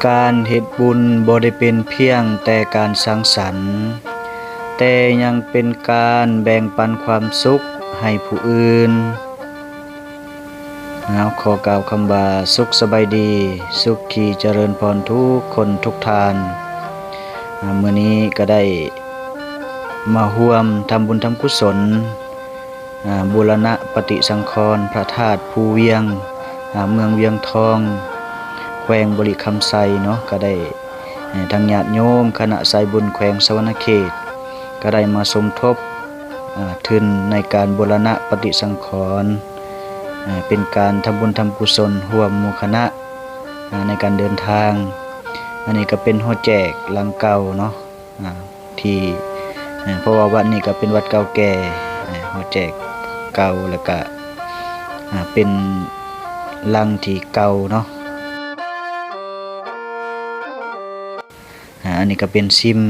ການເຮັດບຸນບໍ່ໄດ້ເປັນພຽງແຕ່ການສັງສັນ, ແຕ່ຍັງເປັນການແບ່ງປັນຄວາມສຸກໃຫ້ຜູ້ອື່ນ. ເອົາ ຂໍກ່າວຄຳວ່າສຸກສະບາຍດີ, ສຸກທີ່ຈະເລີນພອນທຸກຄົນທຸກທ່ານ. ອາ ມື້ນີ້ກໍໄດ້ມາຮ່ວມທຳບຸນທຳກຸສົນ ອາ ບູລະນະປະຕິສັງຂອນພະທາດພູວຽງ ອາ ເມືອງວຽງທອງ ແຂວງບໍລິຄຳໄຊເນາະ, ກໍໄດ້ ເອີ ທັງຍາດໂຍມຄະນະສາຍບຸນແຂວງສະຫວັນນະເຂດ ກໍໄດ້ມາສົມທົບ ອາ ທຶນໃນການບູລະນະປະຕິສັງຂອນ ອາ ເປັນການທຳບຸນທຳກຸສົນຮ່ວມໝູ່ຄະນະ ອາ ໃນການເດີນທາງ. ອັນນີ້ກໍເປັນຫໍແຈກຫຼັງເກົ່າເນາະ ອາ ທີ່ ເອີ ເພາະວ່າວັດນີ້ກໍເປັນວັດເກົ່າແກ່ ເອີ ຫໍແຈກເກົ່າ ແລ້ວກະ ອາ ເປັນຫຼັງທີ່ເກົ່າເນາະ. ອາ ອັນນີ້ກໍເປັນຊິມ